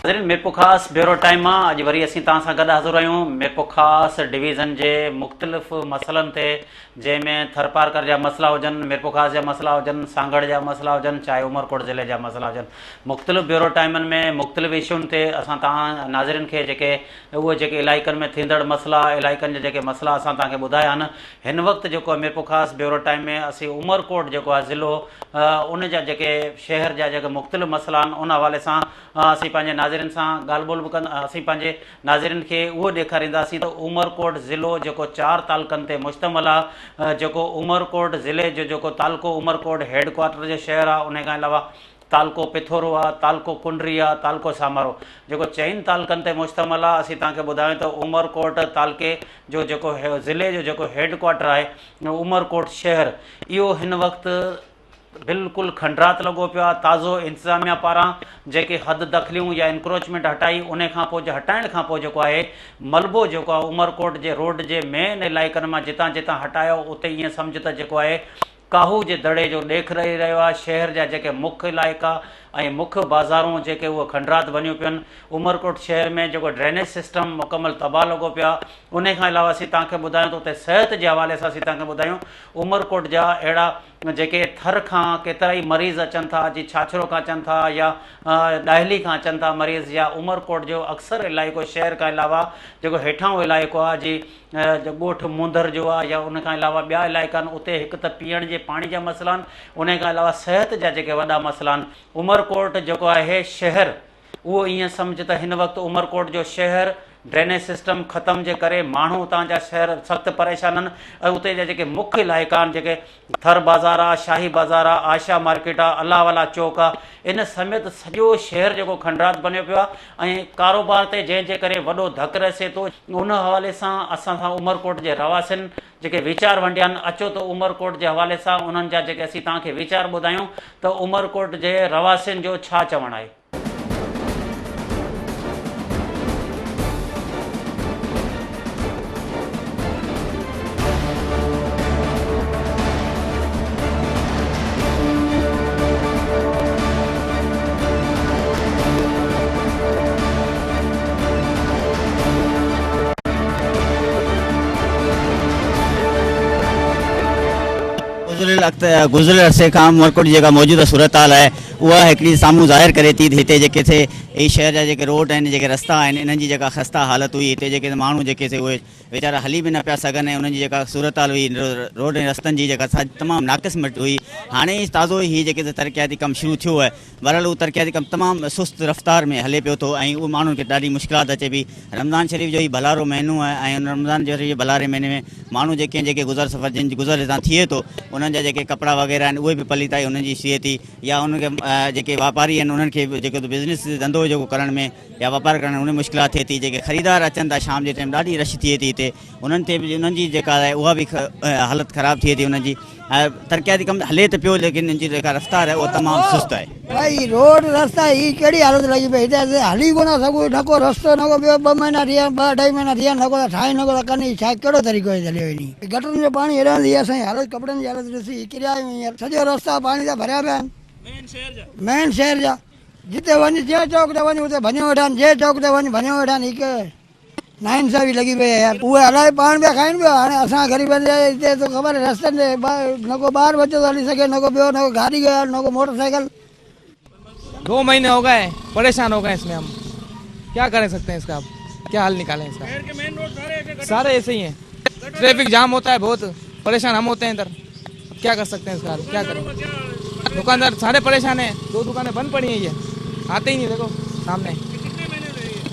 ناظرين Mirpurkhas bureau time مان اڄ وري اسين توهان سان گڏ حاضر آهيون ميرپورخاص ڊويزن جي مختلف مسئلن تي جنهن ۾ ٿرپارڪر جا مسئلا هجن ميرپورخاص جا مسئلا هجن سانگهڙ جا مسئلا هجن چاهي عمرڪوٽ ضلعي جا مسئلا هجن مختلف بيورو ٽائيمن ۾ مختلف اشون تي اسان توهان ناظرين کي جيڪي اهي جيڪي علائقن ۾ ٿيندڙ مسئلا علائقن جا جيڪي مسئلا اسان توهان کي ٻڌايا آهن هن وقت جيڪو ميرپورخاص بيورو ٽائيم ۾ اسين عمرڪوٽ جيڪو آهي ضلعو ان جا جيڪي شهر جا جيڪي مختلف مسئلا آهن ان حوالي سان اسين پنهنجي ناظرين سان ڳالهه ٻولهه به ڪندا اسين پنهنجي ناظرين کي اهو ڏيکارينداسين ته عمرڪوٽ ضلعو جيڪو چار تعلقن تي مشتمل آهي جيڪو عمرڪوٽ ضلعي جو جيڪو تعلقو عمرڪوٽ هيڊ ڪوارٽر جو شهر آهي ان کان علاوه تعلقو پٿورو آهي تعلقو ڪنري آهي تعلقو سامارو جيڪو چئن تعلقن تي مشتمل آهي اسين توهان کي ٻڌايون ته عمرڪوٽ تعلقي جو جيڪو ضلعي جو جيڪو هيڊ ڪوارٽر آهي عمرڪوٽ شهر اهو هن وقت بلڪل کنڊرات لڳو پيو آهي تازو انتظاميا پاران جيڪي حد دخليون يا انڪروچمينٽ هٽائي انهي کان پوء هٽائڻ کان پوء جيڪو آهي ملبو جيڪو آهي عمرڪوٽ جي روڊ جي مين علائقن مان جتان جتان هٽايو اتي ائين سمجهه ته جيڪو آهي ڪاهو جي دڙي جو ڏيک رهي رهيو آهي شهر جا جيڪي مک علائقا ۽ مک بازارون جيڪي اهي کنڊرات بنيون پين عمرڪوٽ شهر ۾ جيڪو ڊرينيج سسٽم مڪمل تباهه لڳو پيو آهي انهي کان علاوه اسين توهان کي ٻڌايون ته اتي صحت جي حوالي سان اسين توهان کي ٻڌايون عمرڪوٽ جا اهڙا جيڪي ٿر کان ڪيترائي مريض اچن ٿا جي ڇاڇرو کان اچن ٿا يا ڏاهلي کان اچن ٿا مريض يا عمرڪوٽ جو اڪثر علائقو شهر کان علاوه جيڪو هيٺاهون علائقو آهي جي ڳوٺ موندر جو آهي يا ان کان علاوه ٻيا علائقا آهن اتي هڪ ته پيئڻ جي پاڻي جا مسئلا آهن انهي کان علاوه صحت جا جيڪي وڏا مسئلا آهن عمرڪوٽ جيڪو آهي شهر اهو ائين سمجهه ته هن وقت عمرڪوٽ جو شهر ڊرينيج سسٽم ختم جي ڪري ماڻهو اتان جا شهر سخت پريشان آهن ۽ اتي جا جيڪي مک علائقا آهن جيڪي ٿر بازار آ، شاهي بازار آ، آشا مارڪيٽ آ، الله والا چوڪ آ، ان سميت سڄو شهر جيڪو کنڊرات بنيو پيو آ ۽ ڪاروبار تي جنهن جي ڪري وڏو ڌڪ رسي ٿو، ان حوالي سان اسان سان عمرڪوٽ جي رهواسين جيڪي ويچار ونڊيا آهن، اچو ته عمرڪوٽ جي حوالي سان انهن جا جيڪي اسين توهان کي ويچار ٻڌايون ته عمرڪوٽ جي رهواسين جو ڇا چوڻ آهي. گذريل گذريل عرصي کان عمرڪوٽ جي جيڪا موجوده صورتحال آهي اها هڪڙي سامهون ظاهر ڪري ٿي ته هتي جيڪي سي هي شهر جا جيڪي روڊ آهن جيڪي رستا آهن انهن جي جيڪا خسته حالت هئي هتي جيڪي ماڻهو جيڪي سي اهي ويچارا هلي به نه پيا سگهن ۽ انهن جي جيڪا صورتحال هئي روڊ ۽ رستن جي جيڪا سا تمام ناقص هئي هاڻي تازو ئي هي جيڪي ترقياتي ڪم شروع ٿيو آهي بهرحال اهو ترقياتي ڪم تمام سست رفتار ۾ هلي پيو ٿو ۽ اهو ماڻهن کي ڏاڍي مشڪلات اچي پئي رمضان شريف جو هي ڀلارو مهينو آهي ۽ ان رمضان شريف جي ڀلاري مهيني ۾ ماڻهو جيڪي آهن جيڪي گذر سفر جن جي گذر هتان ٿئي ٿو انهن جا جيڪي ڪپڙا وغيره آهن اهي به پليتائي انهن جي ٿئي ٿي يا انهن کي جيڪي واپاري آهن انهن کي به جيڪو بزنس ڌنڌو جيڪو ڪرڻ ۾ يا واپار ڪرڻ ۾ انهن مشڪلات ٿئي ٿي جيڪي خريدار اچن ٿا شام جي ٽائيم ڏاڍي رش ٿئي ٿي هتي انهن تي به انهن جي جيڪا آهي اها به حالت خراب ٿئي ٿي انهن جي ترقياتي ڪم هلي ته پيو ليڪن ان جي جيڪا رفتار آهي اها تمام سست آهي. ڀائي روڊ رستا هي ڪهڙي حالت لڳي پئي هتي اسين هلي ڪونه سگهون نه ڪو رستو نه ڪو ٻيو ٻه مهينا ٿي ويا آهن ٻه اڍائي مهينا ٿي ويا آهن نه ڪو ٿا ٺاهين نه ڪو ٿا ڪن هي ڇا ڪهڙو طريقو آهي هليو وڃي گٽرن جو پاڻي هيڏانهن ٿي اسان جي حالت ڪپڙن جي حالت ڏسي ڪريا آهيون هينئر سڄو رستا پاڻي سان ڀريا پيا آهن مين شهر جا جتي وڃ جنهن چوڪ تي وڃ اتي ڀڃيو ويٺا آهن جنهن چوڪ تي وڃ ڀڃيو ويٺا آهن هي ڪهڙي ناانصافي لڳي پئي آهي يار اهي الائي پاڻ پيا کائين پيا هاڻي اسان غريبن جا هتي تو خبر رستن تي نه ڪو ٻار ٻچو ٿو هلي سگهي نه ڪو ٻيو نه ڪو گاڏي نه ڪو موٽر سائيڪل. دو مهيني هو گئي پريشان هو گئي اس ۾ هم ڪيا ڪري سڪتي هين اس ڪا اب ڪيا حل نڪالين اس ڪا ساري ايسي هي هين ٽريفڪ جام هوتا هي بهت پريشان هم هوتي هين ادھر ڪيا ڪر سڪتي هين اس ڪا حل ڪيا ڪرين دڪاندار ساري پريشان هين دو دڪانين بند پڙي هين يه آتي هي نهي ديکو سامني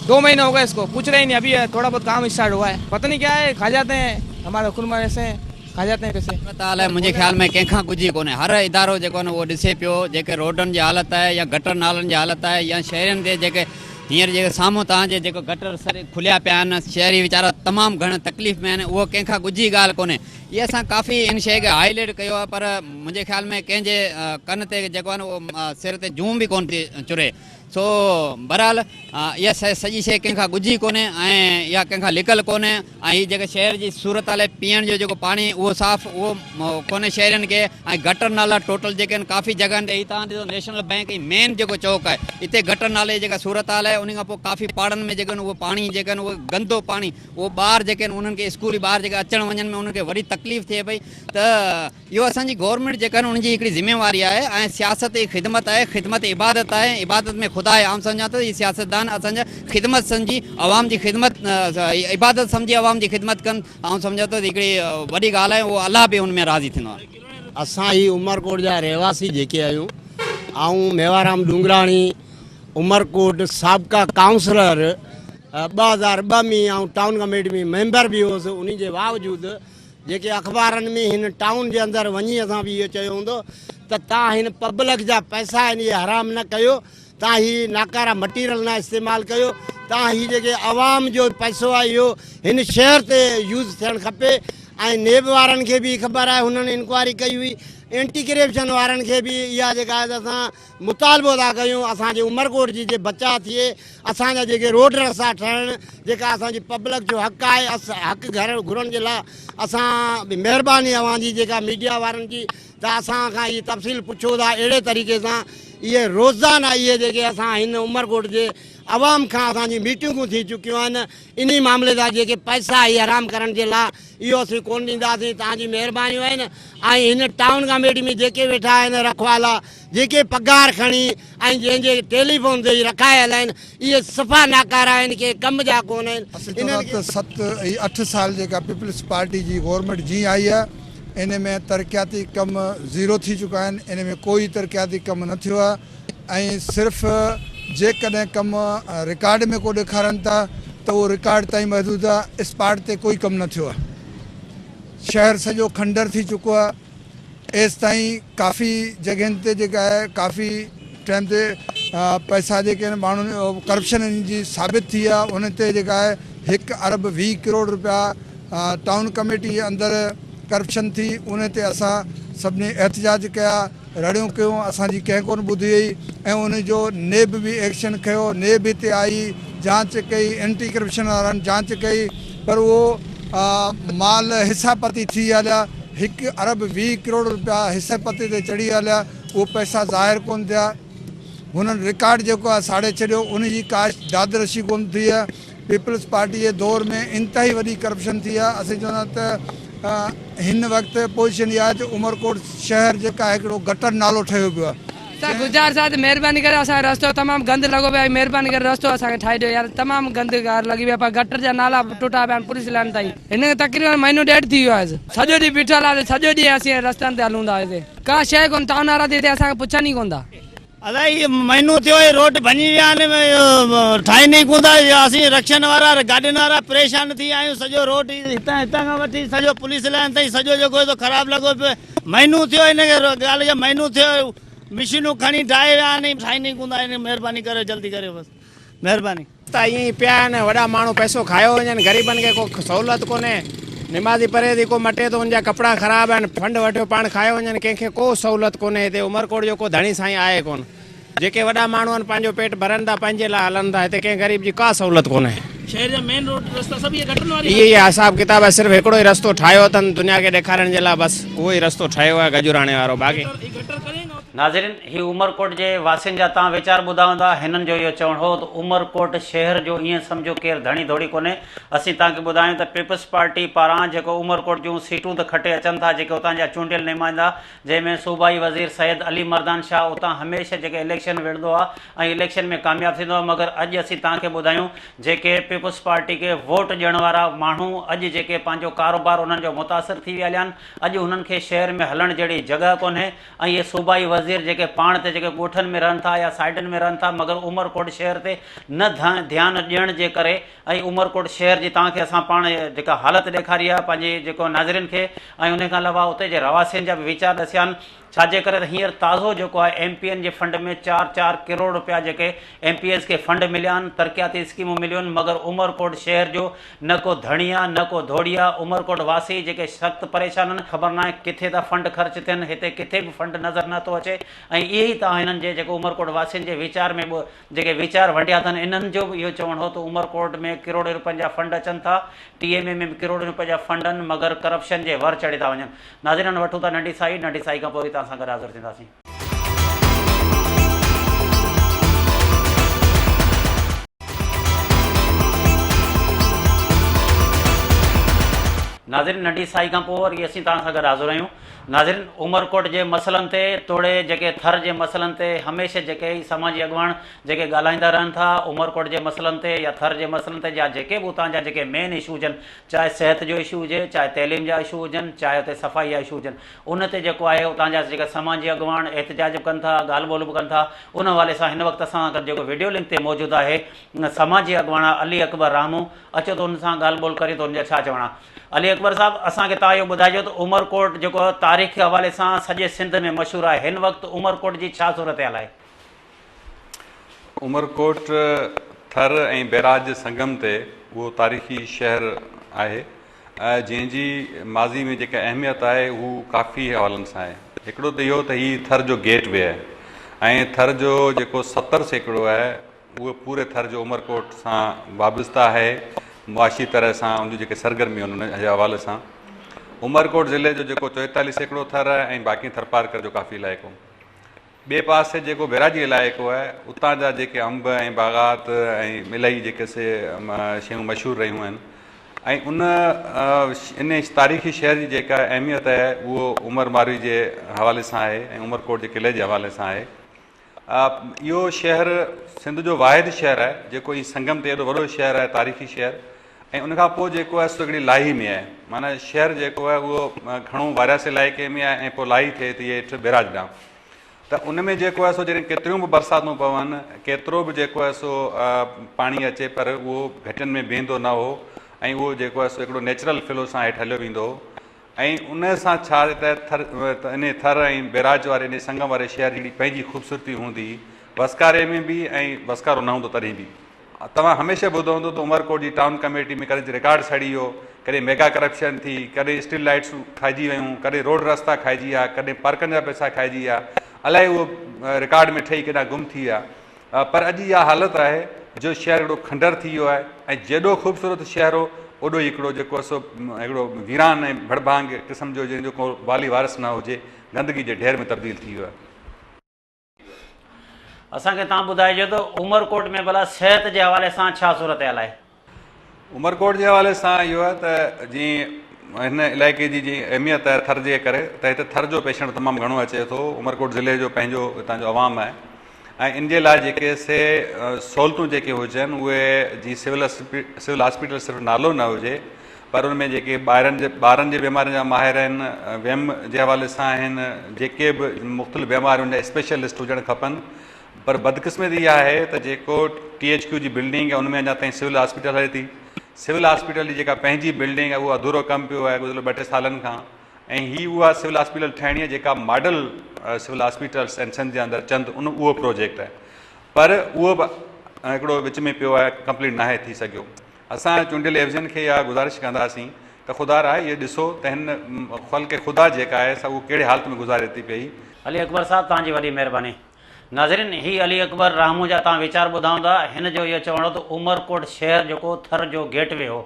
دو مهيني هو گئي اس ڪو پوڇ رهي نهي ابي ٿوڙا بهت ڪام اسٽارٽ هوا هي پتا نهي ڪيا هي کا جاتي هين همارا خود ايسي هين کا جاتي هين پيسي. صورتحال منهنجي خيال ۾ ڪنهن کان ڳجهي ڪونهي هر ادارو جيڪو آهي نه اهو ڏسي پيو جيڪي روڊن جي حالت آهي يا گٽر نالن جي حالت آهي يا شهرين تي جيڪي هينئر جيڪي سامهون توهان جي جيڪو گٽر سر کليا پيا آهن شهري ويچارا تمام گهڻ تڪليف ۾ آهن اهو ڪنهن کان ڳجهي ڳالهه ڪونهي اهي اسان ڪافي ان شيء کي هائي لائيٽ ڪيو آهي پر منهنجي خيال ۾ ڪنهن جي ڪن تي جيڪو آهي نه اهو سر تي جون به ڪونه ٿي چري. سو بھرحال اها سڄي شيء ڪنهن کان ڳجهي ڪونهي ۽ اها ڪنهن کان لڪل ڪونهي ۽ هي جيڪا شهر جي صورتحال آهي پيئڻ جو جيڪو پاڻي اهو صاف اهو ڪونهي شهرين کي ۽ گٽر نالا ٽوٽل جيڪي آهن ڪافي جڳهن تي هي تهان ڏسو نيشنل بئنڪ هي مين جيڪو چوڪ آهي اتي گٽر نالي جي جيڪا صورتحال آهي ان کان پوء ڪافي پاڙن ۾ جيڪو آهن اهو پاڻي جيڪو آهن اهو گندو پاڻي اهو ٻار جيڪي آهن انهن کي اسڪولي ٻار جيڪي اچڻ وڃڻ ۾ انهن کي وڏي تڪليف ٿئي پئي ته اهو اسان جي گورنمينٽ جيڪا آهي ان جي هڪڙي ذميواري آهي ۽ سياست هڪ خدمت آهي خدمت عبادت آهي ۽ عبادت ۾ خدا آهي آئون سمجهان ٿو هي سياستدان اسان جا خدمت سمجهي عوام جي خدمت عبادت سمجهي عوام جي خدمت ڪن آئون سمجهان ٿو هڪڙي وڏي ڳالهه آهي اهو الله به ان ۾ راضي ٿيندو آهي. اسان هي عمرڪوٽ جا رهواسي جيڪي آهيون آئون ميوارام ڏونگراڻي عمرڪوٽ سابقه ڪائونسلر 2002 ۾ آئون ٽائون ڪميٽي ۾ ميمبر به هوس انهي جي باوجود جيڪي اخبارن ۾ هن ٽائون جي اندر وڃي اسان به اهو چيو هوندو ته تان هن پبلڪ جا پئسا آهن اهي حرام نه ڪيو تان هي ناڪاره مٽيريل نه استعمال ڪيو تان هي جيڪي عوام جو پئسو آهي اهو هن شهر تي يوز ٿيڻ کپي ۽ نيب وارن کي به خبر آهي هنن انڪوائري ڪئي هئي اينٽي ڪرپشن وارن کي به اها جيڪا آهي اسان مطالبو ٿا ڪيون اسان جي عمرڪوٽ جي جي بچاء ٿئي اسان جا جيڪي روڊ رستا ٺهن جيڪا اسان جي پبلڪ جو حق آهي حق گهر گهرڻ جي لاء اسان مهرباني اوهان جي جيڪا ميڊيا وارن جي ته اسان کان اهي تفصيل پڇو ٿا اهڙي طريقي سان اهي روزانه اهي جيڪي اسان هن عمرڪوٽ جي عوام کان اسان جي ميٽنگون ٿي چڪيون آهن انهي معاملي تان جيڪي پئسا اهي حرام ڪرڻ جي لاء اهو اسين ڪونه ڏينداسين توهان جي مهربانيون آهن ۽ هن ٽائون ڪميٽي ۾ جيڪي ويٺا آهن رکوالا جيڪي پگهار کڻي ۽ جنهن جي ٽيليفون تي ئي رکايل آهن اهي صفا ناڪارا آهن ڪي ڪم جا ڪونه آهن اسين چوندا انهن کي. ته ست ۽ اٺ سال جيڪا پيپلز پارٽي جي گورنمينٽ جيئن آئي آهي ان ۾ ترقياتي ڪم زيرو ٿي چڪا آهن ان ۾ ڪوئي ترقياتي ڪم نه ٿيو آهي ۽ صرف جيڪڏهن ڪم رڪارڊ ۾ ڪو ڏيکارن ٿا ته اهو رڪارڊ تائين محدود آهي اسپاٽ تي ڪوئي ڪم نه ٿيو آهي شهر سڄو کنڊر ٿي چڪو آهي ايستائين ڪافي جڳهين تي جيڪا آهي ڪافي ٽائيم تي پئسا جيڪي آهن ماڻهن ڪرپشن ان جي ثابت ٿي آهي ان تي جيڪا آهي هڪ ارب 20 ڪروڙ روپيا ٽائون ڪميٽي جي اندر ڪرپشن ٿي ان تي اسان سڀني احتجاج ڪيا رڙيون ڪيون اسان جي ڪنهن ڪونه ٻڌي وئي ۽ ان جو نيب به ايڪشن کنيو نيب هتي آئي جانچ ڪئي اينٽي ڪرپشن وارن جانچ ڪئي پر اهو مال حصا پتي ٿي هليا هڪ ارب 20 ڪروڙ روپيا حصي پتي تي چڙهي هليا اهو پئسا ظاهر ڪونه ٿيا هنن رڪارڊ جيڪو آهي ساڙي ڇڏيو ان جي ڪا داد رسي ڪونه ٿي آهي پيپلز پارٽي جي دور ۾ انتهائي وڏي ڪرپشن ٿي آهي اسين چوندا ته هن وقت پوزيشن اها آهي ته عمرڪوٽ شهر جيڪا هڪڙو گٽر نالو ٺهيو پيو آهي. سر گذارش آهي ته مهرباني ڪري اسان جو رستو تمام گند لڳو پيو آهي مهرباني ڪري رستو اسان کي ٺاهي ڏيو يار تمام گند گار لڳي پئي آهي پر گٽر جا نالا به ٽٽا پيا آهن پوليس لائن تائين هن کي تقريبن مهينو ڏيڍ ٿي ويو آهي سڄو ڏينهن بيٺل آهي سڄو ڏينهن اسين رستن تي هلون ٿا هتي ڪا شيء ڪونه ٽائون وارا ته هتي اسان کي پڇن ئي ڪونه ٿا. الائي مهينو ٿيو هي روڊ ڀڃي ويا آهن ٺاهين ئي ڪونه ٿا اسين رڪشن وارا گاڏين وارا پريشان ٿي ويا آهيون سڄو روڊ هتان هتان کان وٺي سڄو پوليس لائن تائين سڄو جيڪو هي سو خراب لڳو پيو آهي مهينو ٿيو هن کي ڳالهه کي مهينو ٿيو مشينون کڻي ڊاهي ويا آهن ٺاهين ئي ڪونه ٿا مهرباني ڪريو جلدي ڪريو بس مهرباني. رستا ائين ئي پيا آهن وڏا ماڻهو پئسو کايو وڃن غريبن کي ڪو سهولت ڪونهي نمازي پري ٿي ڪو مٽي ٿو ان جا ڪپڙا خراب آهن فنڊ وٺيو پاڻ کايو وڃن ڪنهن کي ڪو سهولت ڪونهي هتي عمرڪوٽ جو ڪو ڌڻي سائين آهي ڪونه جيڪي وڏا ماڻهو آهن پنهنجو پيٽ ڀرن ٿا پنهنجي لاء هلن ٿا هتي ڪنهن غريب جي ڪا سهولت ڪونهي. شهر جا مين روڊ رستا سڀ اهي گٽرن واري اهي ئي حساب ڪتاب آهي صرف هڪڙو ئي رستو ٺاهيو اٿن دنيا کي ڏيکارڻ جي لاء بس اهو ئي رستو ٺهيو آهي گجوراڻي وارو باقي. ناظرين هي عمرڪوٽ جي واسين جا تان ويچار ٻڌا هوندا هنن جو اهو چوڻ هو ته عمرڪوٽ شهر جو ائين سمجهو ڪير ڌڻي ڌوڙي ڪونهي اسين توهان کي ٻڌايون ته پيپلز پارٽي پاران جيڪو عمرڪوٽ جون سيٽون ته کٽي اچن ٿا جيڪي اتان جا چونڊيل نمائندا جنهن ۾ صوبائي وزير سيد علي مردان شاهه اتان هميشه جيڪي اليڪشن وڙهندو آهي ۽ اليڪشن ۾ ڪامياب ٿيندو آهي مگر اڄ اسين توهان کي ٻڌايون جيڪي پيپلز پارٽي کي ووٽ ڏيڻ وارا ماڻهو اڄ جيڪي پنهنجو ڪاروبار انهن جو متاثر ٿي ويا هليا آهن اڄ انهن کي شهر ۾ هلڻ جهڙي جڳهه ڪونهي ۽ اهي صوبائي وزير جيڪي پاڻ ته جيڪي ڳوٺن ۾ رهن ٿا يا سائيڊن ۾ رهن ٿا مگر عمرڪوٽ شهر تي نه ڌيان ڏيڻ جي ڪري ۽ عمرڪوٽ شهر جي توهان کي اسان پاڻ جيڪا حالت ڏيکاري آهي پنهنجي جيڪو ناظرين کي ۽ ان کان علاوه اتي جي رهواسين جا به ويچار ڏسيا آهن. ڇا جي ڪري ته هينئر تازو جيڪو آهي ايم پي اين جي فنڊ ۾ چار چار ڪروڙ رپيا جيڪي ايم پي ايز کي فنڊ مليا آهن، ترقياتي اسڪيمون مليون آهن مگر عمرڪوٽ شهر جو نه ڪو ڌڻي آ نه ڪو ڌوڙي آ، عمرڪوٽ واسي جيڪي سخت پريشان آهن، خبر ناهي ڪٿي ٿا فنڊ خرچ ٿين، هتي ڪٿي به فنڊ نظر نه ٿو اچي ۽ اهي ئي توهان هنن جي جيڪو عمرڪوٽ واسين جي ويچار ۾ به جيڪي ويچار ونڊيا اٿن انهن جو به اهو چوڻ هو ته عمرڪوٽ ۾ ڪروڙين روپين جا فنڊ اچن ٿا، ٽي ايم اي ۾ به ڪروڙين روپين جا فنڊ آهن مگر ڪرپشن جي ور چڙهي ٿا وڃن. ناظرين وٺون ٿا ننڍي سائي، ننڍي سائي کان پوء وري توهان سان گڏ حاضر ٿينداسين. ناظرين ننڍي سائي کان پوء وري اسين توهان سان گڏ حاضر آهيون. ناظرين عمرڪوٽ جي مسئلن تي توڙي جيڪي ٿر جي مسئلن تي هميشه جيڪي هي سماجي اڳواڻ جيڪي ڳالهائيندا رهن ٿا عمرڪوٽ جي مسئلن تي يا ٿر جي مسئلن تي يا جيڪي به اتان جا جيڪي مين اشو هجن چاهي صحت جو اشو هجي چاهي تعليم جا اشو هجن چاهي اتي صفائي جا اشو هجن ان تي جيڪو آهي اتان جا جيڪا سماجي اڳواڻ احتجاج به ڪن ٿا، ڳالهه ٻولهه به ڪن ٿا، ان حوالي سان هن وقت اسان سان گڏ جيڪو وڊيو لنڪ تي موجود آهي سماجي اڳواڻ علي اڪبر راهمون، اچو ته ان سان ڳالهه ٻولهه ڪريون ته ان جا ڇا چوڻ آهي. علي اڪبر صاحب اسان کي توهان اهو ٻڌائجو ته عمرڪوٽ جيڪو تاريخي حوالي سان سڄي سنڌ ۾ مشهور آهي هن وقت عمرڪوٽ جي ڇا صورتحال آهي؟ عمرڪوٽ ٿر ۽ بئراج جي سنگم تي اهو تاريخي شهر آهي جنهن جي ماضي ۾ جيڪا اهميت آهي هو ڪافي حوالن سان آهي. هڪڙو ته اهو ته هي ٿر جو گيٽ وي آهي ۽ ٿر جو جيڪو 70% آهي اهو پوري ٿر جو عمرڪوٽ سان وابسته آهي معاشي طرح سان ان جون جيڪي سرگرميون آهن ان جي حوالي سان عمرڪوٽ ضلعي جو جيڪو 44% ٿر آهي ۽ باقي ٿرپارڪر جو ڪافي علائقو ٻئي پاسي جيڪو بئراجي علائقو آهي اتان جا جيڪي انب ۽ باغات ۽ الائي جيڪي سي شيون مشهور رهيون آهن ۽ ان ان تاريخي شهر جي جيڪا اهميت آهي اهو عمر ماروي جي حوالي سان آهي ۽ عمرڪوٽ جي قلعي جي حوالي سان آهي. اهو شهر سنڌ جو واحد شهر آهي جيڪو ائين سنگم تي ايڏو وڏو شهر آهي تاريخي شهر ۽ ان کان پوء جيڪو آهي سو هڪڙي لاهي ۾ آهي معنيٰ شهر جيڪو آهي اهو گهڻو وارياسي علائقي ۾ آهي ۽ پوء لاهي ٿئي ٿي هيٺ بئراج ڏانهن ته ان ۾ جيڪو آهي سو جڏهن ڪيتريون به برساتون پون ڪيترو به جيڪو آهي سو پاڻي اچي پر اهو گهٽين ۾ بيهندو نه هو ۽ اهو جيڪو آهي سو هڪڙو نيچرل فلو سان هيٺ هليو ويندو هو ۽ ان سان ڇا ته ٿر انهي ٿر ۽ بئراج واري انهي سنگم واري شهر جي هڪڙي پنهنجي خوبصورتي هوندي هئي وسڪاري ۾ به ۽ وسڪارو نه هوندو تڏهن به. توهان هميشه ٻڌو هوندو ته عمرڪوٽ جي ٽائون ڪميٽي ۾ ڪڏهن رڪارڊ سڙي ويو، ڪڏهن ميگا ڪرپشن ٿي، ڪڏهن اسٽريٽ لائيٽسون کائجي ويون، ڪڏهن روڊ رستا کائجي ويا، ڪڏهن پارڪن جا پئسا کائجي ويا، الائي اهو رڪارڊ ۾ ٺهي ڪيڏانهن گم ٿي ويا. پر اڄ اها حالت آهي جو شهر هڪڙو کنڊر ٿي ويو آهي ۽ جيڏو خوبصورت شهر هو اوڏو ئي هڪڙو جيڪو آهي سو هڪڙو ويران ۽ ڀڙڀانگ قسم جو جنهن جو ڪو والي وارث نه هجي گندگي جي ڍير ۾ تبديل ٿي ويو آهي. اسان کي توهان ٻڌائجو ته عمرڪوٽ ۾ ڀلا صحت جي حوالي سان ڇا صورتحال آهي؟ عمرڪوٽ جي حوالي سان اهو آهي ته جيئن هن علائقي جي جيئن اهميت آهي ٿر جي ڪري ته هتي ٿر جو پيشنٽ تمام گهڻو اچي ٿو عمرڪوٽ ضلعي جو پنهنجو هتان جو عوام آهي ۽ ان جي لاء جيڪي سي سهولتون جيڪي هجن اهي جي سول سول هاسپيٽل صرف نالو نه هجي پر ان ۾ جيڪي ٻاهرن جي ٻارن جي بيمارين جا ماهر آهن ويم جي حوالي سان آهن جيڪي به مختلف بيمارين جا اسپيشلسٽ هجڻ کپن پر بدقسمتي اها آهي ته جيڪو ٽي ايڇ ڪيو جي بلڊنگ آهي ان ۾ اڃا تائين سول هاسپيٽل هلي ٿي سول هاسپيٽل جي جيڪا پنهنجي بلڊنگ آهي اهو اڌورو ڪم پيو آهي گذريل ٻه ٽي سالن کان ۽ هي اها سول هاسپيٽل ٺهڻي آهي جيڪا ماڊل سول هاسپيٽلس آهن سنڌ جي اندر چند ان اهو پروجيڪٽ آهي پر اهو به هڪڙو وچ ۾ پيو آهي ڪمپليٽ ناهي ٿي سگهيو اسان چونڊيل عيوضين کي اها گذارش ڪنداسين ته خدا را اهي ڏسو ته هن خلق خدا جيڪا آهي سا اهو ڪهڙي حالت ۾ گذاري ٿي پئي. علي اڪبر صاحب توهان جي وڏي مهرباني. ناظرين هي علي اڪبر راهمون جا توهان ويچار ٻڌا هوندا هن جو اهو چوڻ هو ته عمرڪوٽ شهر جيڪو ٿر جو گيٽ وي هو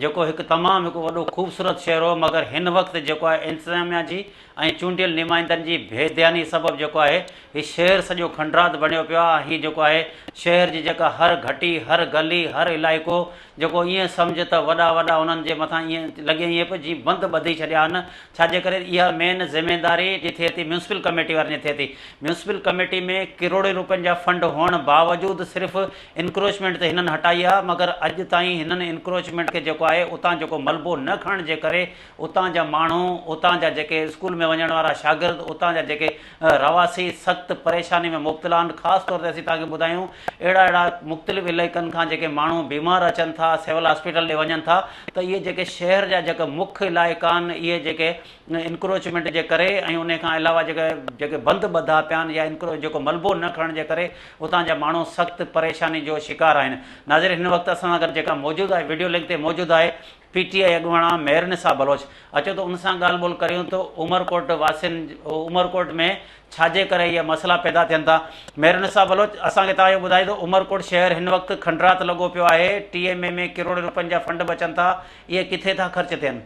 جيڪو هڪ تمام هڪ وڏو خوبصورت شهر هو مگر هن وقت جيڪو آهي انتظاميا جي ۽ چونڊيل نمائندن جي بي ڌياني سبب جيڪو آهي هي شهر سڄو کنڊرات بڻيو پيو آهي ۽ هي جيڪو آهي شهر جي جيڪا هر گهٽي هر گلي هر علائقو جيڪو ائين سمجهه ته وڏا وڏا انهن جي مٿان ائين لڳي ائين پيو جيئن بند ٻڌي ڇڏيا آهن ڇا جي ڪري اها مين ذميداري جي ٿئي ٿي ميونسپل ڪميٽي وارن جي ٿئي ٿي ميونسپل ڪميٽي ۾ ڪروڙين روپين جا فنڊ هئڻ باوجود صرف انڪروچمينٽ ته هنن هٽائي آهي مگر اڄ تائين هنن انڪروچمينٽ کي جيڪو آهي اتان جيڪو ملبو نه کڻڻ جي ڪري اتان جا ماڻهو، اتان جا جيڪي اسڪول ۾ وڃڻ وارا شاگرد اتان جا جيڪي رهواسي سخت پريشاني ۾ مبتلا آهن خاص طور تي اسين توهان کي ٻڌايون اهڙا اهڙا مختلف علائقن کان جيڪي ماڻهو بيمار اچن ٿا سول هاسپيٽل ڏي وڃن ٿا ته اهي جيڪي شهر جا جيڪي مک علائقا آهن اهي جيڪي انڪروچمينٽ جي ڪري ۽ انهي کان علاوه جيڪي جيڪي بند ٻڌا پيا آهن يا انڪرو جيڪو ملبو نه کڻڻ جي ڪري اتان جا ماڻهو سخت پريشاني جو شڪار آهن ناظرين هن وقت اسان سان گڏ جيڪا موجود آهي وڊيو لنڪ تي موجود آهي پي ٽي آء اڳواڻا مهرنسا بلوچ اچو ته ان سان ڳالهه ٻولهه ڪريون ته عمرڪوٽ واسين عمرڪوٽ ۾ ڇا جي ڪري اهي مسئلا پيدا ٿين ٿا مهرنسا بلوچ اسان کي توهان اهو ٻڌايو ته عمرڪوٽ شهر هن وقت کنڊرات لڳو پيو آهي ٽي ايم اي ۾ ڪروڙين روپين جا فنڊ به اچن ٿا اهي ڪٿي ٿا خرچ ٿين؟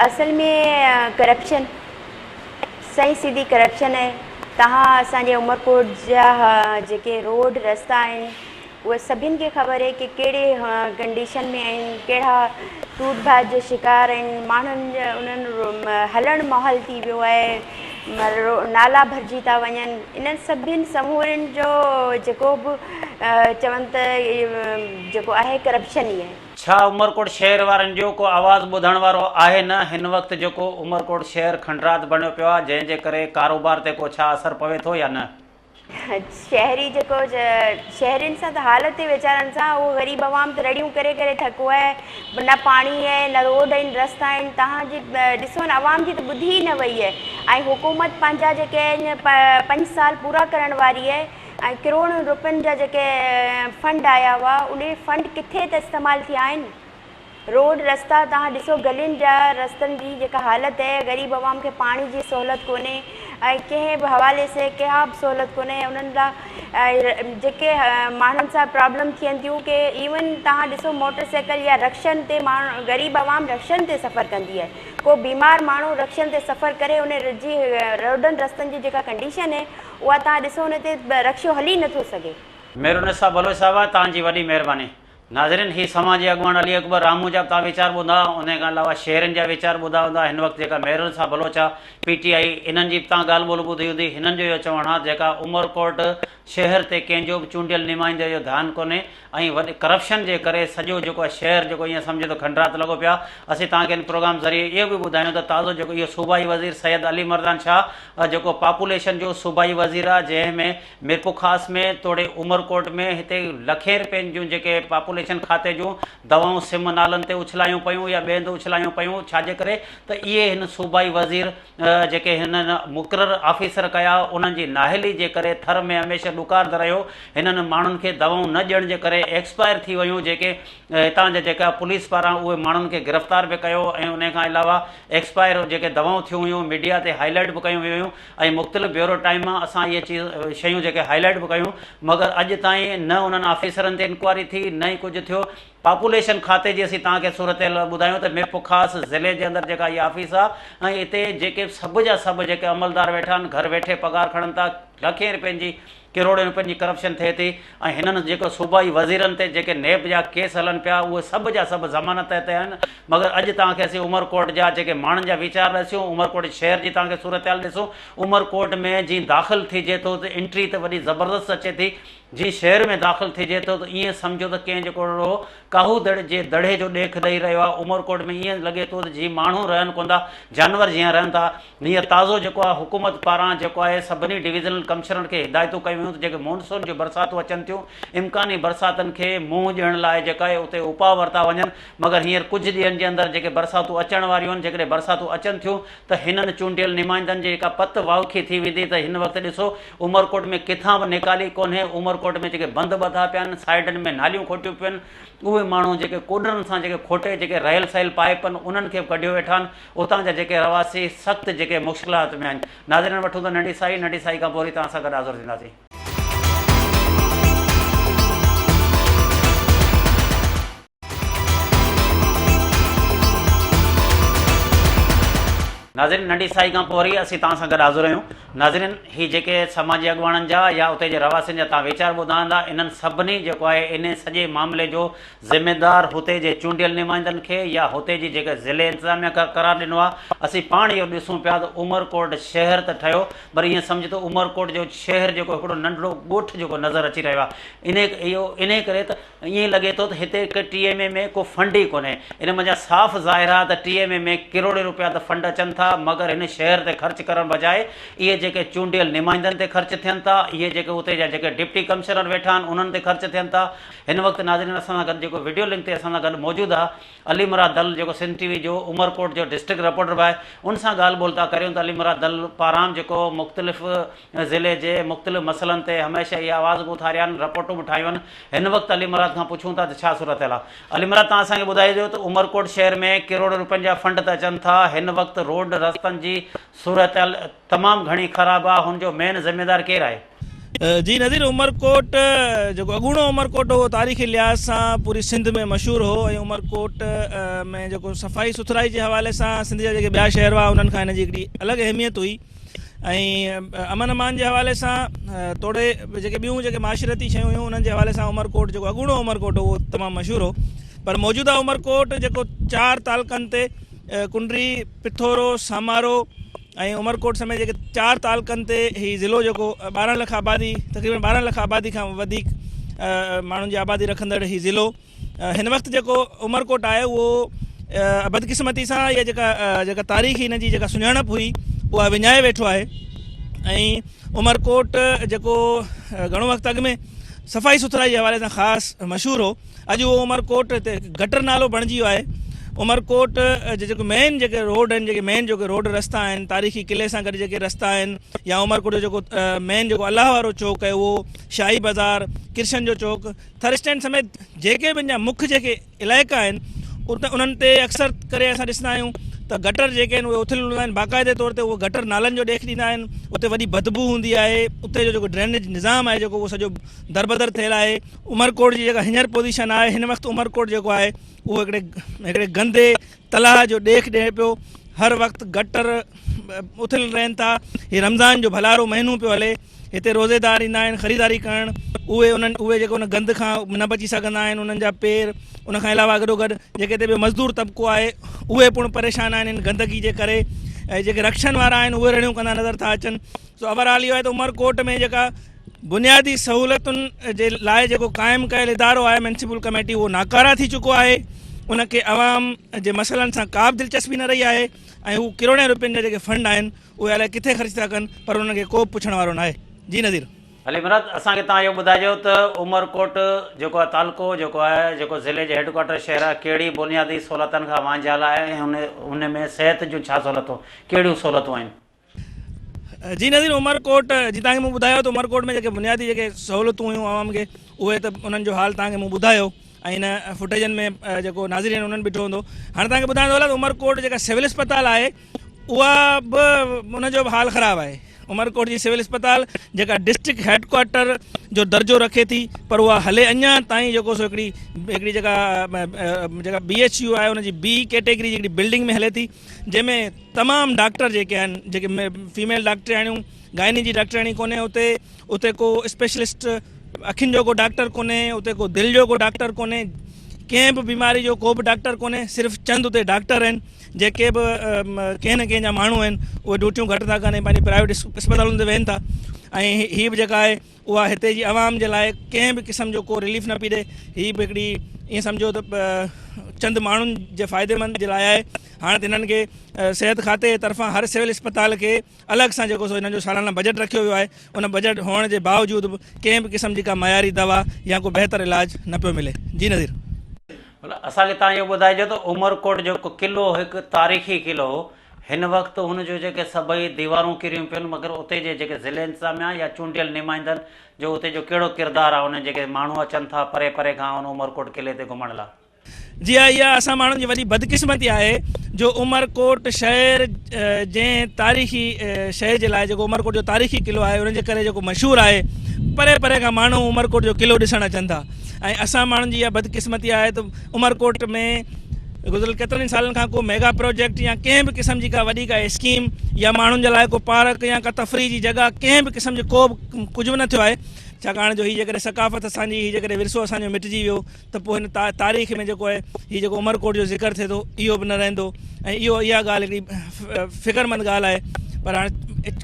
اصل ۾ ڪرپشن سئي سڌي ڪرپشن آهي تهان اسان جي عمرڪوٽ جا جيڪي روڊ رستا آهن اهي سڀن کي خبر آهي ڪي ڪهڙي ڪنڊيشن ۾ آهن ڪهڙا ٽوٽ ڀاڄ جو شڪار آهن ماڻهن انهن هلڻ محال ٿي ويو آهي نالا ڀرجي ٿا وڃن انهن سڀن سمورن جو جيڪو به چون ته جيڪو آهي ڪرپشن ئي آهي. ڇا عمرڪوٽ شهر وارن جو ڪو آواز ٻڌڻ وارو آهي نه هن وقت جيڪو عمرڪوٽ شهر کنڊرات بڻيو پيو آهي جنهن جي ڪري ڪاروبار تي ڪو ڇا اثر پوي ٿو يا نه؟ شهري جيڪو شهرين سان ته حالت ويچارن سان اهو غريب عوام ته رڙيون ڪري ڪري ٿڪو آهي نه پاڻي آهي نه روڊ آهن رستا آهن تهان جي ڏسو نه عوام جي ته ٻڌي ئي نه وئي آهي ۽ حڪومت پنهنجا جيڪي آهن پنج سال پورا ڪرڻ واري آهي ۽ ڪروڙين روپين جا جيڪي فنڊ آيا هئا اهي فنڊ ڪٿي ته استعمال ٿيا آهن روڊ رستا توهان ڏسو گلين جا رستن جي جيڪا حالت آهي غريب عوام کي پاڻي جي سهولت ڪونهي ۽ ڪنهن به حوالي سي ڪا به سهولت ڪونهي انهن لا جيڪي ماڻهن سان پرابلم ٿين ٿيون ڪي ايون توهان ڏسو موٽر سائيڪل يا رڪشن تي ماڻهو غريب عوام رڪشن تي سفر ڪندي آهي ڪو بيمار ماڻهو رڪشن تي سفر ڪري ان جي روڊن رستن جي جيڪا ڪنڊيشن آهي اها توهان ڏسو ان تي رڪشو هلي نٿو سگهي. ميرالنساء بلوچ صاحبه توهان جي وڏي مهرباني. ناظرين هي سماج جي اڳواڻ علي اڪبر راهمون جا به توهان ويچار ٻڌا انهي کان علاوه شهرين جا ويچار ٻڌا هوندا هن وقت جيڪا ميرالنساء بلوچ آ پي ٽي آئي انهن جي به توهان ڳالهه ٻولهه ٻڌي هوندي هنن جو اهو چوڻ آ جيڪا عمرڪوٽ شهر تي ڪنهن جو به چونڊيل نمائندي جو ڌيان ڪونهي ۽ وڏي ڪرپشن جي ڪري سڄو جيڪو آهي شهر جيڪو ائين سمجهو ته کنڊرات لڳو پيو آهي اسين توهان کي هن پروگرام ذريعي اهو به ٻڌايون ته تازو جيڪو اهو صوبائي وزير سيد علي مردان شاهه جيڪو پاپوليشن جو صوبائي وزير آهي جنهن ۾ ميرپورخاص ۾ توڙي عمرڪوٽ ۾ هتي لکين رپين جون جيڪي پاپوليشن کاتي جون دوائون سم نالن تي اڇلايون پيون يا ٻئي هنڌ اڇلايون پيون ڇاجي ڪري ته اهي هن صوبائي وزير جيڪي هنن مقرر آفيسر ڪيا انهن جي نااهلي جي ڪري ٿر ۾ هميشه ڏڪار رهيو هنن ماڻهن کي دوائون نه ڏيڻ جي ڪري ايڪسپائر ٿي ويون جيڪي هتان جا جيڪا پوليس پاران اهي ماڻهن کي گرفتار به ڪيو ۽ انهي کان علاوه ايڪسپائر جيڪي دوائون ٿيون هيون ميڊيا تي هائي لائيٽ به ڪيون ويون هيون ۽ مختلف بيورو ٽائيم مان اسان اهي چيز شيون جيڪي هائي لائيٽ به ڪيون مگر اڄ تائين نه انهن آفيسرن تي انڪوائري ٿي نه ئي ڪجهه ٿيو پاپوليشن کاتي جي اسين توهان کي صورتحال ٻڌايون ته ميرپورخاص ضلعي جي اندر جيڪا هي آفيس آ ۽ اتي جيڪي سڀ جا سڀ جيڪي عملدار ويٺا آهن گهر ويٺي پگهار کڻن ٿا لکين رپين جي ڪروڙين رپين جي ڪرپشن ٿئي ٿي ۽ هنن جيڪو صوبائي وزيرن تي جيڪي نيب جا ڪيس هلن پيا اهي سڀ جا سڀ ضمانت تي آهن مگر اڄ توهان کي اسين عمرڪوٽ جا جيڪي ماڻهن جا ويچار ڏسيون عمرڪوٽ شهر جي توهان کي صورتحال ڏسون عمرڪوٽ ۾ جي داخل ٿيجي ٿو ته انٽري ته وڏي زبردست اچي ٿي جي شهر ۾ داخل ٿجي ٿو ته ائين سمجهو ته ڪنهن جيڪو رڙو ڪاهو دڙ جي دڙي جو ڏيک ڏئي رهيو آهي. عمرڪوٽ ۾ ائين لڳي ٿو ته جي ماڻهو رهن ڪونه ٿا، جانور جيان رهن ٿا. هينئر تازو جيڪو آهي حڪومت پاران جيڪو آهي سڀني ڊويزنل ڪمشنرن کي هدايتون ڪيون ويون ته جيڪي مونسون جون برساتون اچن ٿيون امڪاني برساتن کي منهن ڏيڻ لاء جيڪا آهي اتي اپاء ورتا وڃن مگر هينئر ڪجهه ڏينهن جي اندر جيڪي برساتون اچڻ واريون آهن جيڪڏهن برساتون اچن ٿيون ته هنن چونڊيل نمائندن جي جيڪا پت واوکي ٿي ويندي ته هن وقت ڏسو عمرڪوٽ ۾ ڪٿان به نيڪالي ڪونهي عمرڪوٽ ۾ جيڪي بند ٻڌا پيا آهن سائيڊن ۾ ناليون کوٽيون پيون آهن اهي ماڻهو جيڪي ڪوڏرن سان جيڪي کوٽي جيڪي رهيل سهيل پائيپ آهن انهن کي به ڪڍيو ويٺا آهن اتان جا جيڪي رهواسي سخت جيڪي مشڪلات ۾ آهن ناظرين وٺون ٿا ننڍي سائي ننڍي سائي کان پوء وري توهان سان گڏ حاضر ٿينداسين. ناظرين ننڍي سائي کان پوء وري اسين توهان سان گڏ حاضر آهيون ناظرين هي جيڪي سماجي اڳواڻن جا يا اتي جي رهواسين جا توهان ويچار ٻڌا هوندا انهن سڀني جيڪو آهي انهي سڄي معاملي جو ذميدار هتي جي چونڊيل نمائندن کي يا هتي جي جيڪي ضلعي انتظاميا کي قرار ڏنو آهي اسين پاڻ اهو ڏسون پيا ته عمرڪوٽ شهر ته ٺهيو پر ائين سمجهه ته عمرڪوٽ جو شهر جيڪو هڪڙو ننڍڙو ڳوٺ جيڪو نظر اچي رهيو آهي انهي اهو انهي ڪري ته ائين لڳي ٿو ته هتي هڪ ٽي ايم اي ۾ ڪو فنڊ ئي ڪونهي. ان منجهان صاف ظاهر آهي ته ٽي ايم اي ۾ ڪروڙين روپيا ته فنڊ اچن ٿا. ٿا مگر هن شهر تي خرچ ڪرڻ بجاء اهي جيڪي چونڊيل نمائندن تي خرچ ٿين ٿا اهي جيڪي اتي جا جيڪي ڊپٽي ڪمشنر ويٺا آهن انهن تي خرچ ٿين ٿا هن وقت ناظرين اسان سان گڏ جيڪو وڊيو لنڪ تي اسان سان گڏ موجود آهي علي مراد دل جيڪو سنڌ ٽي وي جو عمرڪوٽ جو ڊسٽرڪٽ رپورٽر به آهي ان سان ڳالهه ٻولهه ٿا ڪريون ته علي مراد دل پاران جيڪو مختلف ضلعي جي مختلف مسئلن تي هميشه اهي آواز به اٿاريا آهن رپورٽون به ٺاهيون آهن هن وقت علي مراد کان پڇون ٿا ته ڇا صورتحال آهي علي مراد توهان اسان کي ٻڌائجو ته عمرڪوٽ شهر ۾ ڪروڙين روپين جا فنڊ ته اچن ٿا هن وقت روڊ رستن جي صورتحال تمام گهڻي خراب آهي هن جو مين ذميدار ڪير آهي؟ جي نظير عمرڪوٽ جيڪو اڳوڻو عمرڪوٽ هو تاريخي لحاظ سان پوري سنڌ ۾ مشهور هو ۽ عمرڪوٽ ۾ جيڪو صفائي سٿرائي جي حوالي سان سنڌ جا جيڪي ٻيا شهر هئا انهن کان هن جي هڪڙي الڳ اهميت هئي ۽ امن امان جي حوالي سان توڙي جيڪي ٻيون جيڪي معاشرتي شيون هيون انهن جي حوالي سان عمرڪوٽ جيڪو اڳوڻو عمرڪوٽ هو اهو تمام مشهور هو پر موجوده عمرڪوٽ جيڪو چار تعلقن تي ڪنري پٿورو سامارو ۽ عمرڪوٽ سميت جيڪي چار تعلقن تي هي ضلعو جيڪو 12 لک آبادي تقريبن 12 لک آبادي کان وڌيڪ ماڻهن جي آبادي رکندڙ هي ضلعو هن وقت جيڪو عمرڪوٽ آهي اهو بدقسمتي سان اها جيڪا جيڪا تاريخي هن جي جيڪا سڃاڻپ هئي اها وڃائي ويٺو آهي ۽ عمرڪوٽ جيڪو گهڻو وقت اڳ ۾ صفائي سٿرائي جي حوالي سان خاص مشهور هو اڄ اهو عمرڪوٽ هتي گٽر نالو بڻجي ويو آهي. عمرڪوٽ جي جيڪو مين جيڪي روڊ آهن جيڪي مين جيڪي روڊ رستا آهن تاريخي قلعي سان گڏ جيڪي رستا آهن يا عمرڪوٽ جو جيڪو مين جيڪو الله وارو چوڪ آهي اهو شاهي بازار ڪرشن جو چوڪ ٿر اسٽينڊ سميت جيڪي به ان جا مک جيڪي علائقا آهن ات انهن تي اڪثر ڪري اسان ڏسندا آهيون ته گٽر جيڪي آهن اهي اٿليل هوندا آهن باقاعدي طور تي اهي گٽر نالن جو ڏيک ڏيندا آهن اتي وڏي بدبو هوندي آهي اتي جو جيڪو ڊرينيج نظام آهي جيڪو اهو سڄو دربدر ٿيل آهي. عمرڪوٽ جي جيڪا هينئر پوزيشن آهي هن وقت عمرڪوٽ جيڪو آهي اهو هڪڙي هڪڙي گندي تلاء جو ڏيک ڏئي پيو هر وقت گٽر اٿل رهن ٿا هي رمضان جو ڀلارو مهينو پيو هلي هتي روزيدار ايندا آهن خريداري ڪرڻ اهي انهن اهي جيڪو ان گند کان نه بچي سگهندا آهن انهن جا پير ان کان علاوه گڏو گڏ جيڪي هتي ٻيو مزدور طبقو آهي اهي پڻ پريشان آهن ان گندگي جي ڪري ۽ جيڪي رڪشن وارا آهن اهي رڙيون ڪندا نظر ٿا اچن سو اوور آل اهو آهي ته عمرڪوٽ ۾ جيڪا بنيادي سهولتن جي لاء جيڪو قائم ڪيل ادارو آهي ميونسپل ڪميٽي اهو ناڪاره ٿي چڪو آهي ان کي عوام جي مسئلن سان ڪا به دلچسپي نه رهي آهي ۽ هو ڪروڙين روپين جا جيڪي فنڊ آهن اهي الائي ڪٿي خرچ ٿا ڪن پر انهن کي ڪو به پڇڻ وارو ناهي جي نظير. علي مراد اسان کي توهان اهو ٻڌائجو ته عمرڪوٽ جيڪو آهي تعلقو جيڪو آهي جيڪو ضلعي جي هيڊ ڪوارٽر شهر آهي ڪهڙي بنيادي سهولتن کان وانجهيل آهي ۽ ان ۾ صحت جون ڇا سهولتون ڪهڙيون سهولتون آهن. جي نظير عمرڪوٽ جي توهان کي مون ٻڌايو ته عمرڪوٽ ۾ جيڪي بنيادي جيڪي سهولتون هيون عوام کي اهي ته انهن جو حال توهان کي مون ٻڌايو ۽ هن فوٽيجن ۾ جيڪو ناظرين انهن ڏٺو هوندو هاڻي توهان کي ٻڌايان ٿو هلان ته عمرڪوٽ جيڪا سول اسپتال آهي اها به ان جو به حال خراب آهي عمرڪوٽ جي سول اسپتال جيڪا ڊسٽرڪٽ هيڊ ڪوارٽر جو درجو رکي ٿي پر اها هلي اڃا تائين جيڪو سو هڪڙي هڪڙي جيڪا جيڪا بي ايڇ يو آهي ان جي بي ڪيٽيگري جي هڪڙي بلڊنگ ۾ هلي ٿي جنهن ۾ تمام ڊاڪٽر جيڪي آهن جيڪي فيميل ڊاڪٽرياڻيون گائني جي ڊاڪٽرياڻي ڪونهي اتي اتي ڪو اسپيشلسٽ اکين جو ڪو ڊاڪٽر ڪونهي اتي ڪو دل جو ڪو ڊاڪٽر ڪونهي ڪنهن به بيماري جو ڪو به ڊاڪٽر ڪونهي صرف چند اتي ڊاڪٽر آهن جيڪي به ڪنهن نه ڪنهن جا ماڻهو آهن اهي ڊيوٽيون گهٽ ٿا ڪن ۽ پنهنجي پرائيويٽ اسپتالن تي ويهن ٿا ۽ هي به جيڪا آهي اها هتي جي عوام جي لاء ڪنهن به قسم جو ڪو رليف نه پئي ڏئي. هي به هڪڙي ائين سمجهو ته چند ماڻهن جي فائديمند جي لاء آهي. هاڻ ته هنن کي صحت کاتي جي طرفان هر سول اسپتال کي الڳ سان جيڪو سو هنن جو سالانه بجيٽ رکيو ويو آهي. ان بجيٽ هئڻ جي باوجود به ڪنهن به قسم جي ڪا معياري دوا يا ڪو بهتر علاج نه پيو ملي. جي نذير. اسان کي توهان اهو ٻڌائجو ته عمرڪوٽ جو قلعو هڪ تاريخي قلعو هو. هن وقت هن جون جيڪي سڀئي ديوارون ڪريون پيون مگر اتي جي جيڪي ضلعي انتظاميا يا چونڊيل نمائندن جو اتي جو ڪهڙو ڪردار آهي انهن جيڪي ماڻهو اچن ٿا پري پري کان ان عمرڪوٽ قلعي تي گهمڻ لا. جي ها اها اسان ماڻهن جي وڏي بدقسمتي آهي جو عمرڪوٽ شهر جنهن تاريخي شيء جي لاء جيڪو عمرڪوٽ جو تاريخي قلعو آهي ان جي ڪري جيڪو مشهور آهي پري پري کان ماڻهو عمرڪوٽ جو قلعو ڏسڻ اچن ٿا ۽ اسان ماڻهن جي اها بدقسمتي آهي ته عمرڪوٽ ۾ گذريل ڪيترن ئي سالن کان ڪو ميگا پروجيڪٽ يا ڪنهن به قسم جي ڪا وڏي ڪا اسڪيم يا ماڻهن جي لاء ڪو پارڪ يا ڪا تفريح جي جڳهه ڪنهن به قسم جي ڪو به ڪجهه به نه ٿيو آهي ڇاڪاڻ جو هي جيڪڏهن ثقافت اسان جي هي جيڪڏهن ورثو اسان جو مٽجي ويو ته پوء هن تاريخ ۾ جيڪو آهي هي جيڪو عمرڪوٽ جو ذڪر ٿئي ٿو اهو به نه رهندو ۽ اهو اها ڳالهه هڪڙي فڪرمند ڳالهه آهي پر هاڻي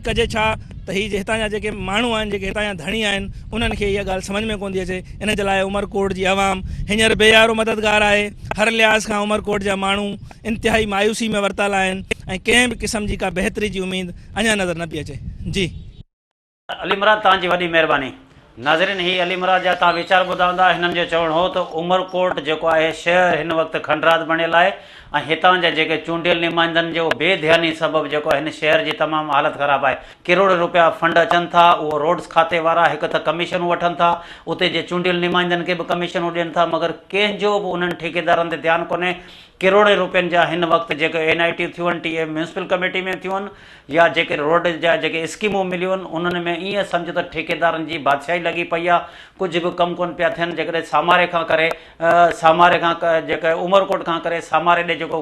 ڪجي ڇا ته هي هتان جا جيڪي ماڻهو آهن جيڪي هتان جا ڌڻي آهن انهن کي اها ڳالهه سمجهه ۾ ڪونه ٿي اچي ان جي لاء عمرڪوٽ جي عوام هينئر بي يارو مددگار آهي هر لحاظ کان عمرڪوٽ جا ماڻهو انتهائي مايوسي ۾ ورتل آهن ۽ ڪنهن به قسم جي ڪا بهتري جي اميد اڃا نظر نه پئي اچي جي. علي مراد توهان جي وڏي مهرباني. ناظرين هي علي مراد جا توهان ويچار ٻڌا هوندا هنن جو چوڻ هو ته عمرڪوٽ جيڪو آهي شهر هن وقت کنڊرات بڻيل آهي ۽ هتان جا جيڪي چونڊيل نمائندن جو بي ڌياني سبب جيڪو آهي هن شهر جي تمام حالت خراب آهي ڪروڙين روپيا فنڊ اچن ٿا اهو روڊس کاتي وارا هڪ ته ڪميشنون وٺن ٿا اتي جي چونڊيل نمائندن کي به ڪميشنون ڏين ٿا مگر ڪنهن جو به انهن ٺيڪيدارن تي ڌيان ڪونهي ڪروڙين روپين جا هن وقت جيڪي اين آء ٽي ٿيون آهن ٽي اي ميونسپل ڪميٽي ۾ ٿيون آهن يا جيڪي روڊ جا جيڪي اسڪيمون مليون آهن انهن ۾ ائين سمجهه ته ٺيڪيدارن جي بادشاهي لڳي پئي آهي ڪجهه به ڪم ڪونه پيا ٿين جيڪڏهن ساماري کان ڪري ساماري کان جيڪي عمرڪوٽ کان ڪري ساماري ڏي جيڪو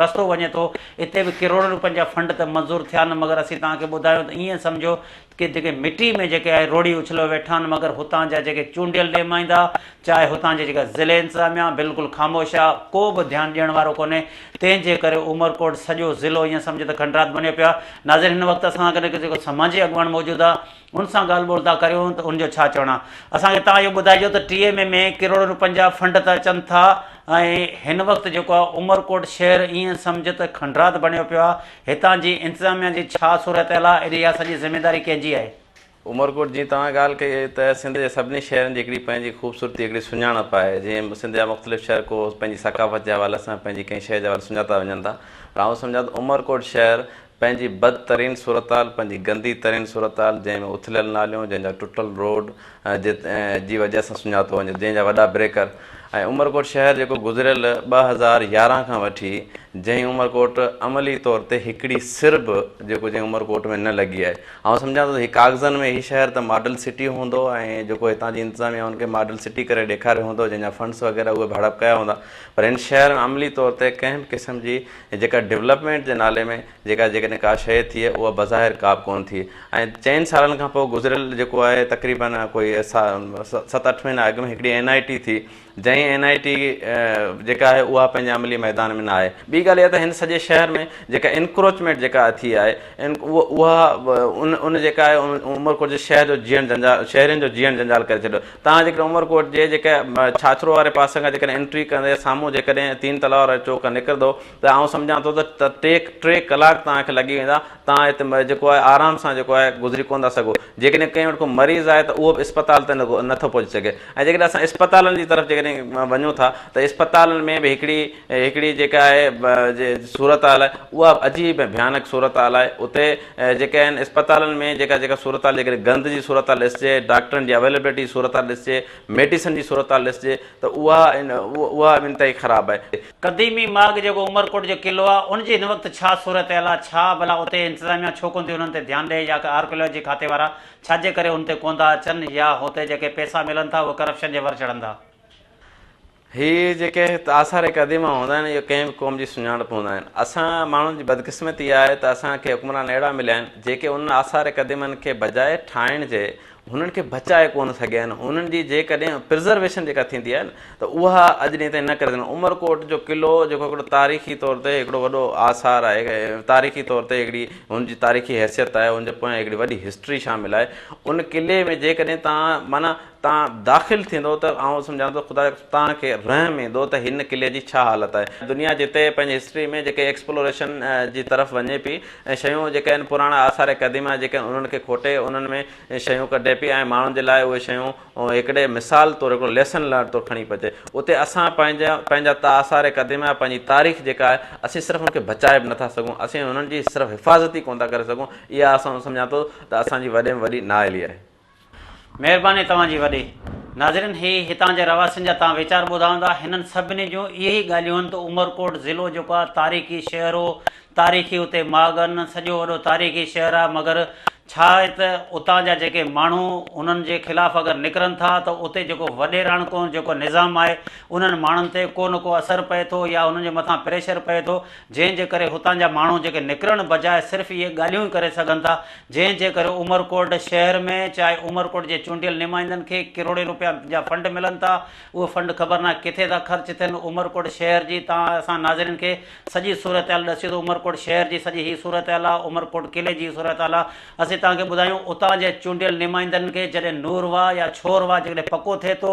رستو وڃي ٿو اتي به ڪروڙين روپين جا فنڊ ته منظور ٿيا آهن مگر اسين توهان کي ٻڌايون ته ائين سمجهو ڪي جيڪي مٽي ۾ جيڪي آهي روڙي اڇليو ويٺا آهن مگر هتان جا جيڪي چونڊيل نمائندا چاهي هتان جي جيڪا ضلعي انتظاميا بلڪل خاموش آ ڪو به ڌيان ڏيڻ وارو ڪونهي تنهن جي ڪري عمرڪوٽ سڄو ضلعو ائين سمجهه ته کنڊرات بنيو پيو آ ناظرين هن وقت اسان سان گڏ هڪ جيڪو سماجي اڳواڻ موجود آ ان سان ڳالهه ٻولهه ٿا ڪريون ته ان جو ڇا چوڻ آ اسان کي توهان اهو ٻڌائجو ته ٽي ايم اي ۾ ڪروڙين روپين جا فنڊ ته اچن ٿا ۽ هن وقت جيڪو آ عمرڪوٽ شهر ائين سمجهه ته کنڊرات بڻيو پيو آ هتان جي انتظاميا جي ڇا صورتحال آ ايڏي اها سڄي ذميداري ڪنهن جي آهي؟ عمرڪوٽ جيئن توهان ڳالهه ڪئي ته سنڌ جي سڀني شهرن جي هڪڙي پنهنجي خوبصورتي هڪڙي سڃاڻپ آهي جيئن سنڌ جا مختلف شهر ڪو پنهنجي ثقافت جي حوالي سان پنهنجي ڪنهن شيء جي حوالي سان سڃاتا وڃن ٿا پر آئون سمجهان ٿو عمرڪوٽ شهر پنهنجي بدترين صورتحال پنهنجي گندي ترين صورتحال جنهن ۾ اٿليل ناليون جنهن جا ٽٽل روڊ جي وجه سان سڃاتو وڃي ٿو جنهن جا وڏا بريڪر ۽ عمرڪوٽ شهر جيڪو گذريل 2011 کان وٺي جنهن عمرڪوٽ عملي طور تي هڪڙي سر به جيڪو جنهن عمرڪوٽ ۾ نه لڳي آهي آئون سمجهان ٿو ته هي ڪاغذن ۾ هي شهر ته ماڊل سٽي هوندو ۽ جيڪو هتان جي انتظاميا ان کي ماڊل سٽي ڪري ڏيکاريو هوندو جنهن جا فنڊس وغيره اهي به هڙپ ڪيا هوندا پر هن شهر ۾ عملي طور تي ڪنهن به قسم جي جيڪا ڊولپمينٽ جي نالي ۾ جيڪا جيڪڏهن ڪا شيء ٿئي اها بظاهر ڪا به ڪونه ٿئي ۽ چئن سالن کان پوء گذريل جيڪو آهي تقريبن ڪوئي ست اٺ مهينا اڳ ۾ هڪڙي اين آء ٽي ٿي جنهن اين آء ٽي جيڪا آهي اها پنهنجي عملي ميدان ۾ نه آهي ٻي ڳالهه اها ته هن سڄي شهر ۾ جيڪا انڪروچمينٽ جيڪا ٿي آهي اها ان ان جيڪا آهي عمرڪوٽ جي شهر جو جيئڻ جنجال شهرين جو جيئڻ جنجال ڪري ڇڏيو توهان جيڪڏهن عمرڪوٽ جي جيڪا ڇاڇرو واري پاسي کان جيڪڏهن انٽري ڪندي سامهون جيڪڏهن تين تلاء واري چوڪ کان نڪرندو ته آئون سمجهان ٿو ته ٽي ٽي ڪلاڪ توهان کي لڳي ويندا، توهان هتي جيڪو آهي آرام سان جيڪو آهي گذري ڪونه ٿا سگهو. جيڪڏهن ڪنهن وٽ ڪو مريض آهي ته اهو به اسپتال تائين نه ٿو پهچي سگهي ۽ جيڪڏهن اسان اسپتالن جي طرف جيڪڏهن وڃون ٿا ته اسپتالن ۾ به هڪڙي هڪڙي جيڪا آهي صورتحال آهي اها به عجيب ۽ ڀيانڪ صورتحال آهي. اتي جيڪي آهن اسپتالن ۾ جيڪا جيڪا صورتحال جيڪڏهن گند جي صورتحال ڏسجي، ڊاڪٽرن جي اويليبلٽي جي صورتحال ڏسجي، ميڊيسن جي صورتحال ڏسجي ته اها اها به انتهائي خراب آهي. قديمي ماڳ جيڪو عمرڪوٽ جو قلعو آ ان جي هن وقت ڇا صورتحال آ ڇا ڀلا اتي انتظاميا ڇو ڪونه ٿي انهن تي ڌيان ڏئي يا آرڪيالاجي کاتي وارا ڇا جي ڪري ان تي ڪونه ٿا اچن يا هتي جيڪي پئسا ملن ٿا اهي ڪرپشن جي ور چڙهن ٿا. هي جيڪي آثار قديمه هوندا آهن اهي ڪنهن به قوم جي سڃاڻپ هوندا آهن. اسان ماڻهن جي بدقسمتي اها آهي ته اسان کي حڪمران اهڙا مليا آهن جيڪي انهن آثار قديمن کي بجاء ٺاهڻ جي هنن کي بچائي ڪونه سگهيا آهن، هنن جي جيڪڏهن پرزرويشن جيڪا ٿيندي آهي نه ته اها اڄ ڏينهن تائين نه ڪري سگهيا آهن. عمرڪوٽ جو قلعو جيڪو هڪڙو تاريخي طور تي هڪڙو وڏو آثار آهي، تاريخي طور تي هڪڙي هن جي تاريخي حيثيت آهي، ان جي پويان هڪڙي وڏي هسٽري شامل آهي، ان قلعي ۾ جيڪڏهن توهان معنيٰ توهان داخل ٿيندو ته آئون سمجهان ٿو خدا توهان کي رحم ايندو ته هن قلعي جي ڇا حالت آهي. دنيا جتي پنهنجي هسٽري ۾ جيڪي ايڪسپلوريشن جي طرف وڃي پئي ۽ شيون جيڪي آهن پراڻا آثار قديمه جيڪي آهن انهن کي کوٽي انهن ۾ شيون ڪڍي پئي ۽ ماڻهن جي لاء اهي شيون هڪڙي مثال طور هڪڙو ليسن لرن طور کڻي پئي اچي اتي اسان پنهنجا پنهنجا آثار قديمه پنهنجي تاريخ جيڪا آهي اسين صرف ان کي بچائي به نٿا سگهون اسين انهن جي صرف حفاظت ئي ڪونه ٿا ڪري سگهون اها اسان سمجهان ٿو ته اسان جي وڏي ۾ وڏي نااهلي آهي. مهرباني توهان جي وڏي. ناظرين هي هتان جي رهواسين جا توهان ويچار ٻڌا هوندا هنن سڀني جون اهي ئي ڳالهيون آهن ته عمرڪوٽ ضلعو جيڪو آهي تاريخي شهر هو تاريخي اتي ماڳ آهن سڄو وڏو تاريخي شهر آهي مگر ڇا آهي ته اتان جا جيڪي ماڻهو انهن جي خلاف اگر نڪرن ٿا ته اتي جيڪو وڏيراڻڪو جيڪو نظام آهي انهن ماڻهن تي ڪو نه ڪو اثر پئي ٿو يا انهن جي مٿان پريشر پئي ٿو جنهن جي ڪري هتان جا ماڻهو جيڪي نڪرڻ بجاء صرف اهي ڳالهيون ئي ڪري سگهن ٿا جنهن جي ڪري عمرڪوٽ شهر ۾ چاهي عمرڪوٽ جي چونڊيل نمائندن کي ڪروڙين روپيا جا فنڊ ملن ٿا اهي فنڊ خبر ناهي ڪٿي ٿا خرچ ٿين عمرڪوٽ شهر جي تان اسان ناظرين کي سڄي صورتحال ڏسيو ته عمرڪوٽ شهر جي سڄي هي صورتحال آهي عمرڪوٽ قلعي جي هي صورتحال آهي اسين. اسين توهان کي ٻڌايون اتان جي چونڊيل نمائندن کي جڏهن نور واهه يا ڇور واهه جيڪڏهن پڪو ٿئي ٿو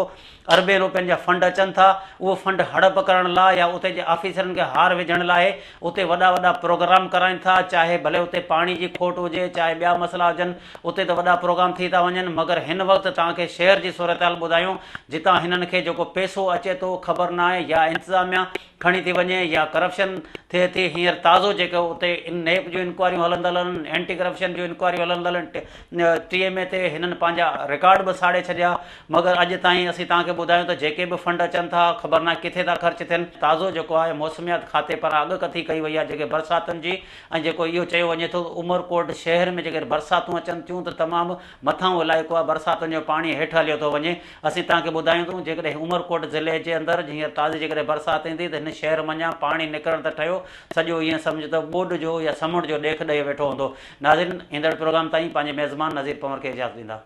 اربين روپين جا فنڊ اچن ٿا اهو فنڊ هڙپ ڪرڻ لاء يا اتي جي آفيسرن کي هار وجهڻ لاء اتي وڏا وڏا پروگرام ڪرائين ٿا چاهي ڀلي اتي پاڻي جي کوٽ هجي چاهي ٻيا مسئلا هجن اتي ته وڏا پروگرام ٿي ٿا وڃن مگر هن وقت توهان کي شهر جي صورتحال ٻڌايون جتان هنن کي جيڪو پئسو اچي ٿو خبر ناهي يا انتظاميا کڻي ٿي وڃي يا ڪرپشن ٿئي ٿي هينئر تازو جيڪو اتي نيب جون انڪوائريون هلندڙ آهن اينٽي ڪرپشن جون انڪوائريون هلندڙ آهن ٽي ايم اي تي هنن پنهنجا رڪارڊ به ساڙي ڇڏيا مگر اڄ تائين اسين توهان کي ٻڌايون ته جيڪي به فنڊ اچن ٿا خبر ناهي ڪٿي ٿا خرچ ٿين. تازو جيڪو آهي موسميات کاتي پاران اڳڪٿي ڪئي وئي آهي جيڪي برساتن جي ۽ جيڪو اهو چيو وڃي ٿو ته عمرڪوٽ شهر ۾ جيڪڏهن برساتون اچن ٿيون ته تمام مٿانهون علائقو آهي برساتن جو پاڻي هيٺ هليو ٿو وڃي اسين توهان کي ٻڌايون ٿون جيڪڏهن عمرڪوٽ ضلعي جي اندر هينئر تازي جيڪڏهن برسات ايندي ته هن شهر منجهان پاڻي نڪرڻ ته ٺهيو سڄو ائين سمجهه ته ٻوڏ جو يا سمنڊ جو ڏيک ڏئي ويٺو هوندو ناظرين ايندڙ پروگرام تائين پنهنجي ميزبان نذير پنهور کي اجازت ڏيندا.